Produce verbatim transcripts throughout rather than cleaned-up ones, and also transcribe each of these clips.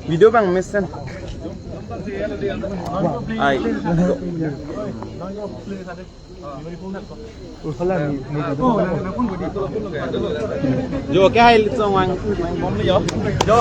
Video bang mesen. Ai. Jo ke hai litsong wang. Jo.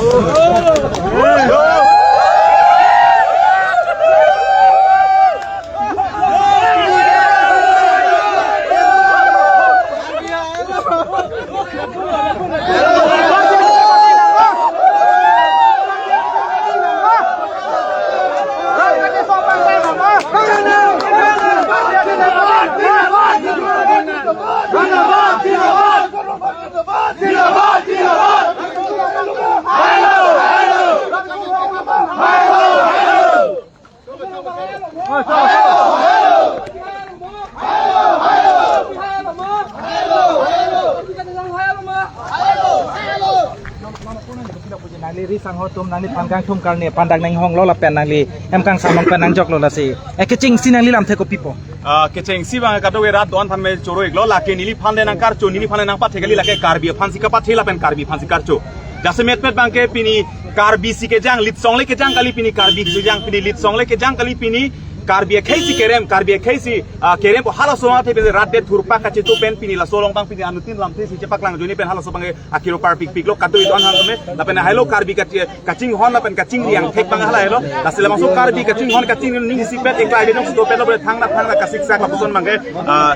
Nangli ri sangho atum nangliphan kangthum karne pandak nang honglo lapen nangli hem kangsamong pen nangjoklo lasi. Eh, kechengsi nangli lamthe kopipo? Ah, kechengsi bang kadokave rat do-an aphan me choro-iklo, lake neliphan le nangkarcho, neliphan le nangpathe kali, lake Karbi aphansi kapathe lapen Karbi aphansi karcho. Jasemetpet bangke pini Karbi si kejang, litsong le kejang kali pini Karbi si kejang, pini litsong le kejang kali pini Karbi akhei si kerem, Karbi akhei si, ah, kerem po halaso athe pini rat det thurpak kachetu pen pini laso along bang pini anuttin lamthe si chepaklang ajoine pen halaso bangke akiro parpikpiklo katu itu anhang keme, lapen hailo Karbi kache-, kachinghon lapen kachingri angthek bang hala hailo. Lasi labangso Karbi kachinghon kachingri ning isipet eklai bedong sutopetlo bre thangna thangna kasiksak lapuson bangke, ah,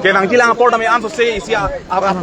kevangjilang apor tame ansose isi a, a, a,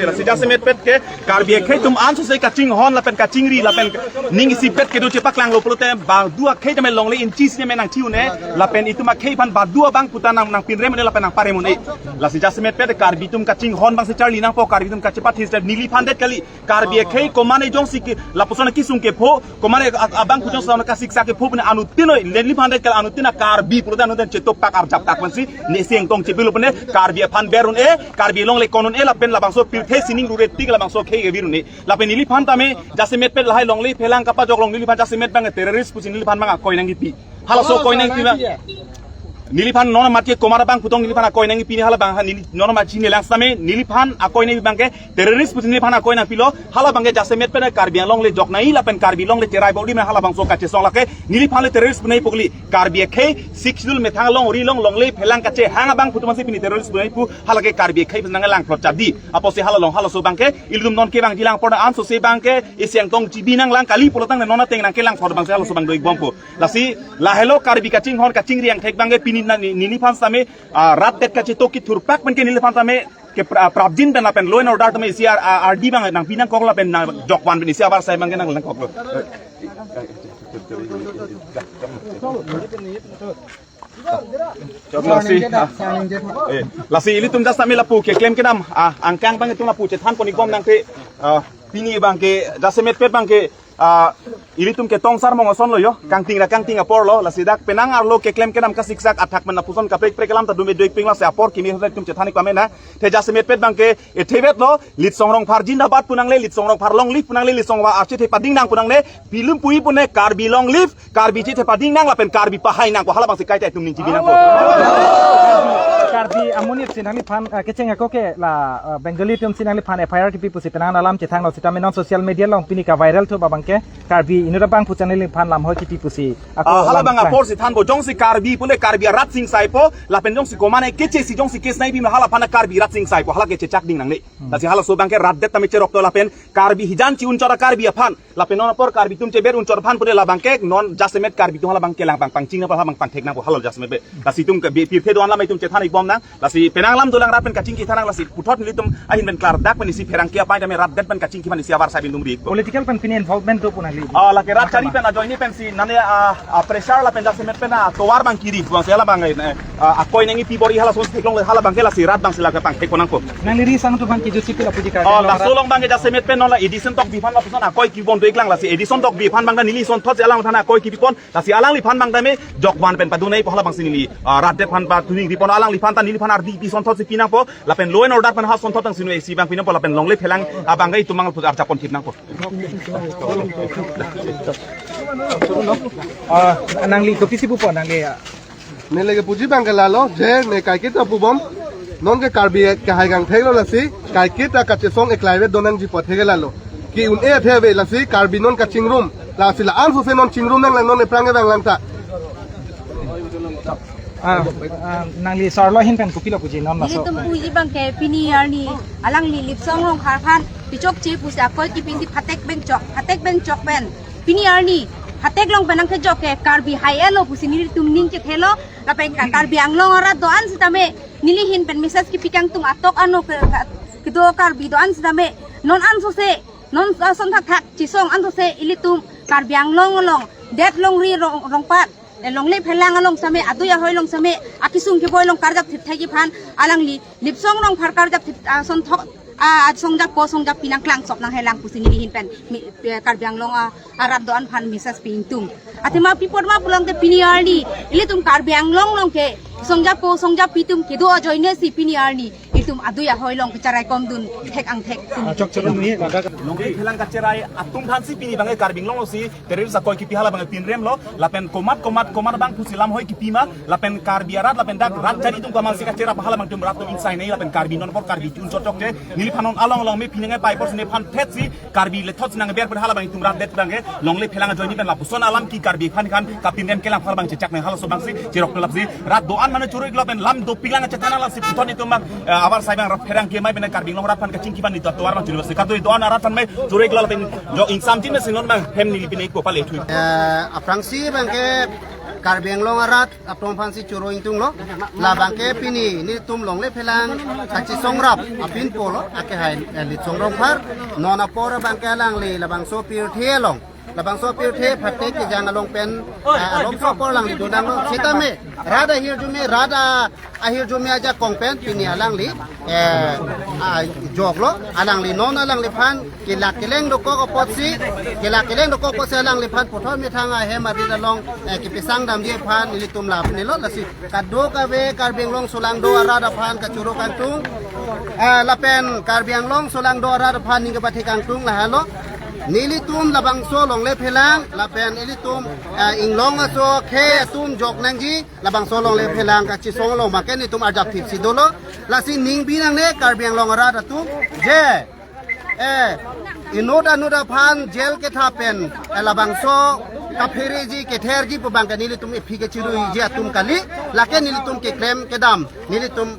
a, si jasemetpet ke Karbi akhei atum ansose kachinghon lapen kachingri lapen ning isipet kedo chepaklanglo pulote badu akhei tame longle inchi si me nangchi un-e lapen itum akhei aphan badu abang puta nang nangpinrem un-e lapen nangparem un-e. Lasi jasemetpet Karbi atum kachinghon bangsi charli nangpo, Karbi atum kachepathe neliphan det kali. Karbi akhei komane jongsi ke lapuson akisung kepho, komane a-, abang kujong sauna kasiksak kepho pune anuttin noi, neliphan det kali anuttin a Karbi pulote anuttin chetopak arjaptak pensi, ne sengtong chepilo pune, Karbi aphan ber un-e, Karbi along le kon un-e, lapen labangso pirthe sining rure tik labangso akhei kevir un-e. Lapen neliphan tame, jasemetpet lahai longle phelang kapajok along neliphan jasemet bang terrorist pusi neliphan bang akoi nangkipi. Halaso akoi nangkipi bang. Neliphan non amat ke komar abang putong neliphan akoi nangkipi ne hala bang ha neli non amat chini lang same neliphan akoi nangkipi bangke terrorist pusi neliphan akoi nangpilo hala bangke jasemetpet Karbi Anglong le jok nai lapen Karbi along le cherai bokdi me halabangso kachesong lake neliphan le terrorist pu nangkipu kali Karbi akhei Sixth Schedule methang along ri along longle phelang kachehang abang putu mansi pini terrorist pu nangkipu halake Karbi akhei nang langplot chadi apotsi hala along halaso bangke ilitum non kevangjilang apor ansose bangke isi angtong chibi nanglang kali pulotangte non ateng nangkelangplot bangsi halaso bang do-ik bompo. Lasi lahelo Karbi kachinghon kachingri angthek bangke pini na ni- neliphan same, ah, rat det kachetok kethurpak penke neliphan same ke pra- prapjin pen lapen law and order tame isi ar- ar- ardi bang nangpi nangkok lapen nangjokvan pen isi avarsai bangke nanglang koklo. Lasi, ah, eh, lasi ilitum just tame lapu keklem kedam, ah, angkang bang itum lapu chethan pon-ik bom nangte, ah, pini bangke jasemetpet bangke, ah, ilitum ke tongsar mong asonlo yo, kangting ra kangting aporlo, lasi dak penang arlo keklem kedam kasiksak athak pen lapuson kaprek prek alam ta dum edoi ping lasi apor kimi hote itum chethan-ik pame na, te jasemetpet bangke, ethevetlo, Litsong Rongphar jindabad pu nangle, Litsong Rongphar long live pu nangle, Litsong Rongphar archithe pading nang pu nangle, pilum pui pune Karbi long live, Karbi chithe pading nang lapen Karbi pahai nang pu halabangsi kaita itum ning chibi nangpo. Karbi amonit si nangliphan, ah, kecheng ako ke la, ah, Bengali atum si nangliphan F I R kipi pusi penang alam chethanglo sitame non social media along pini kaviral thu abangke Karbi inut abang pu channel liphan lamhoi kipi pusi. Ako ah, halabang alam apor si thanpo jongsi Karbi pule Karbi arat sing saipo lapen jongsi komane keche si jongsi case nangpi me halaphan Karbi rat sing saipo hala kechechak ding nangne. Lasi halaso bangke rat det tame cherokto lapen Karbi hijan chi-un chora Karbi aphan. Lapen non apor Karbi atum cheber un chor aphan pune labangke non jasemet Karbi atum halabang kelang pang pangching nangpo halabang pangthek nangpo hala jasemet be. Lasi itum ke bi pirthe do-an lam itum chethan-ik bom nang. Lasi penang alam dolang rat pen kachingki than nang lasi puthot nelitum ahin pen klardak pen isi pherangke apai tame rat det pen kachingki aphan isi avarsai bin dum ri-ik. Political pen pini involvement do pu nangli. Ah, lake rat chari pen ajoine pensi nane, ah, ah, pressure lapen jasemet pen, ah, tovar bang kiri. Bangsi halabang, eh, ah, akoi nangkipi bor-i halason theklongle halabangke lasi rat bangsi lake pangthek pon nangpo. Nangli ri sang tu bang kiju sipil apuji ka. Oh, laso along bangke jasemet pen non la Edison Tokbi aphan lapuson akoi kibom do-ik lang lasi Edison Tokbi aphan bang ta neli sonthot si alangliphan akoi kipi pon lasi alangliphan bang tame jokvan pen padu nangpo halabangsi neli, ah, rat det aphan padu nangri pon alangliphan neliphan ardi pi asonthot si pinangpo, lapen law and order aphan ha asonthot tang sinu isi abang pinangpo, lapen longle phelang abang ke itum mang arjap ponthip nangpo. Ah, nangli kopisi pupo nangli ya. Neli kepuji abang ke lalo, je ne kaiketa pubom, non ke Karbi kehai kangthek lo lasi, kaiketa kachesong eklai vet donangji apot thek ke lalo. Ke un-e athe ave lasi, Karbi non kachingrum, lasi la-an sose non chingrum nanglang, non ephrang evang lang ta. Ah, ah, nangli sarlo ahin pen kopilo puji non laso. Nelitum puji abang ke pini arni alangli Lipsong Rongphar aphan pachokche pusi akoi kipisi phatek pen chok, phatek pen chok pen. Pini arni phatek along pen nangkejok ke Karbi hai-et lo pusi nelitum ning kethelo, lapen ke Karbi Anglong arat do-an sitame neli ahin pen message kipi kangtung atok ano ke, ke, kedo Karbi do-an sitame non an sose, non ason thakthak chesong an sose ilitum Karbi Anglong along det longri rong, rongpat, eh, longle phelang along sitame, adui ahoi along sitame, akesung keboi along karjap thipthai aphan alangli Lipsong Rongphar karjap thip, ah, asonthot, ah, asongjappo, songjappi nangklang sop nanghelang pusi neli ahin pen mi, eh, Karbi Anglong, ah, arat do-an aphan message pi ingtung. Athema pi apot ma pulote pini arni ilitum Karbi Anglong along ke songjappo, songjappi atum kedo ajoine si pini arni itum adui ahoi along kecharai komdun thek angthek si. Ah, chok chok nui, ladak. Longle phelang kacherai atum aphan si pini abang ke Karbi Anglong along si terrorist akoi kipi hala abang pinrem lo, lapen komat komat komat abang pusi lam hoi kipi ma, lapen Karbi arat lapen dak rat chari atum kamal si kacherap hala abang atum rat atum insai nei, lapen Karbi non apor Karbi tun chok chokche, neliphan non along along me pinangai pai apor si nephan thet si Karbi lethot si nangber pen hala abang itum rat det abang ke longle phelang ajoine pen lapuson alam ke Karbi aphan kan kapinrem kelang hala abang chechak nang halaso abang si cherok pelap si rat do-an mane choro-ik lo pen lam dopik lang chethan lang si puthot itum abang, eh, abar sai abang rat pherangke amei pen Karbi Anglong arat aphan kachingki abang itum atovar abang choro si kado do-an arat aphan amei choro-ik lo pen jo ingsam tin si non abang hem neli pine ko pale thui. Eh, aphrangsi abang ke Karbi Anglong arat atum aphan si choro ingtung lo. Labang ke pini nelitum longle phelang kachesong rap apinpo lo, akehai, eh, Lipsong Rongphar. Non apor abang ke alangli labangso pirthe along, labangso pirthe phatek kejang along pen, eh, along so apor alangli dodang lo. Sitame rat ahirjume, rat a, ahirjume ajakong pen pini alangli, eh, ah, jok lo, alangli non alangliphan kelak keleng dokok apotsi, kelak keleng dokok apotsi alangliphan puthot methang ahem arit along, eh, kepesang damji aphan nelitum lap nelo, lasi kadokave Karbi Anglong solangdo arat aphan kachoro kangtung, eh, lapen Karbi Anglong solangdo arat aphan ning kepathe kangtung lahelo. Nelitum labangso longle phelang lapen ilitum, eh, inglong aso akhei atum jok nangji, labangso longle phelang kachesong along abang ke nelitum arjap thip si dolo. Lasi ning bi nangne Karbi Anglong arat atum, je, eh, inut anut aphan jail ketha pen, eh, labangso kaphereji ketherji pu abang ke nelitum ephi kechiruiji atum kali, lake nelitum keklem kedam, nelitum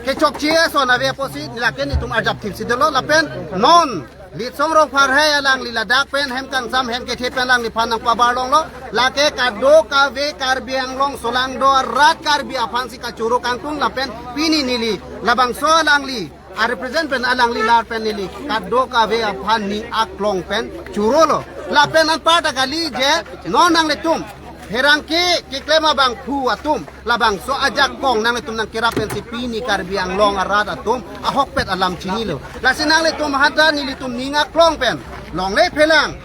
kechokche ason ave apotsi, lake nelitum arjap thip si dolo, lapen non Lipsong Rongphar hai alangli ladak pen hem kangsam hem kethe pen alangliphan nangpabar longlo, lake kadokave Karbi Anglong solangdo arat Karbi aphan si kachoro kangtung lapen pini neli labangso alangli a represent pen alangli lar pen neli kadokave aphan ning aklong pen choro lo. Lapen anparta kali je non nanglitum pherangke keklem abangphu atum labangso ajakong nanglitum nangkerap pensi pini Karbi Anglong arat atum ahokpet alam chinilo. Lasi nanglitum hadak nelitum ning aklong pen longle phelang,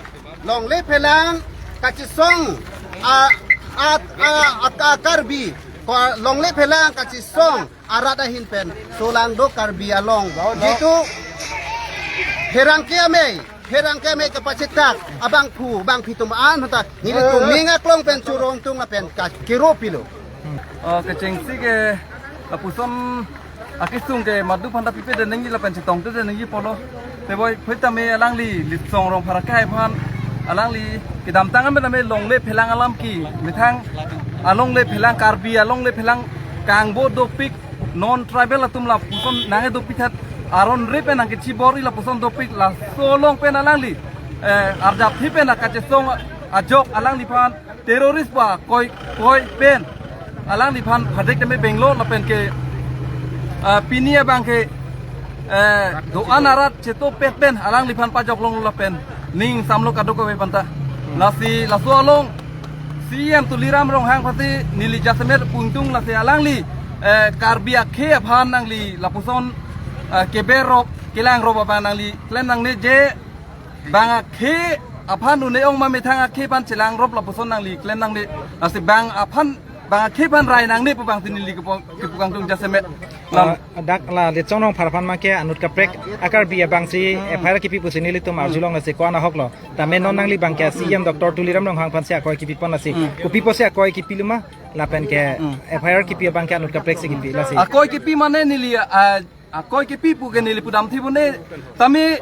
longle phelang kachesong a, a, a, a, a Karbi, ko longle phelang kachesong arat ahin pen solangdo Karbi along jitu pherangke amei, pherangke amei kapachitak abangphu bangphi atum an hadak nelitum ning aklong pen choro ingtung lapen ka kiro pilo. Oh, kechengsi ke lapuson akesung ke madu phanta pipe de nengji lapen chetong te de nengji pulo. Teboi phoi tame alangli Lipsong Rongphar akhei aphan alangli kedamtang amen ame longle phelang alam ke methang alongle phelang Karbi alongle phelang kangbo dopik non tribal atum lapuson nangkedopik tha aron re pen nangkechibor-i lapuson dopik laso along pen alangli, eh, arjap thip pen kachesong ajok alangliphan terrorist ba koi koi pen alangliphan phatek tame benglo lapen ke, ah, pini abang ke, eh, do-an arat chetopet pen alangliphan pajok longlo lapen ning samlo kadokave aphanta. Lasi laso along C E M Tuliram Ronghang aphansi neli jasemet pu ingtung lasi alangli, eh, Karbi akhei aphan nangli lapuson, eh, keber rop kelang rop abang nangli klem nangne je bang akhei aphan un-e ong ma methang akhei aphan chelang rop lapuson nangli klem nangne. Lasi bang aphan Bang akhei aphan rai nangne pu bang si neli kepu, kepu kangtung jasemet. Lam. Ah, dak la Litsong Rongphar aphan abangke anut kaprek a-Karbi abang si F I R kipi pusi nelitum arjulong, lasi ko-an ahoklo. Tame non nangli abangke C E M Doctor Tuliram Ronghang aphan si akoi kipipon, lasi kopi pusi akoi kipi loma, lapen ke F I R kipi abangke anut kaprek si kipi, lasi. Akoi kipi mane neli, ah, akoi kipi pu ke neli pudam thi bone, tame,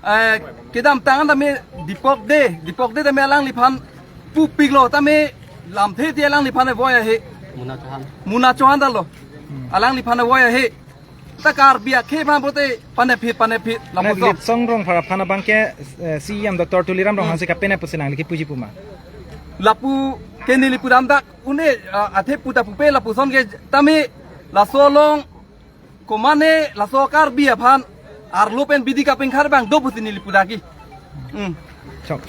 eh, kedamtang tame Dipok de, Dipok de tame alangliphan pupiklo, tame lamthe ti alangliphan voi ahe. Muna Chauhan. Muna Chauhan dalo. Alangliphan voi ahe. Ta Karbi akhei aphan pote panephit, panephit. Nang lapuson. Litsong Rongphar aphan abangke, eh, C E M Doctor Tuliram Ronghang si kapenap pusi nangli kipuji puma? Lapu ke neli pudam dak une, ah, athe puta pupe lapuson ke tame laso along komane laso Karbi aphan arlo pen bidi kapengkhar bang do pusi neli pudaki. Hmm. Chok, chok.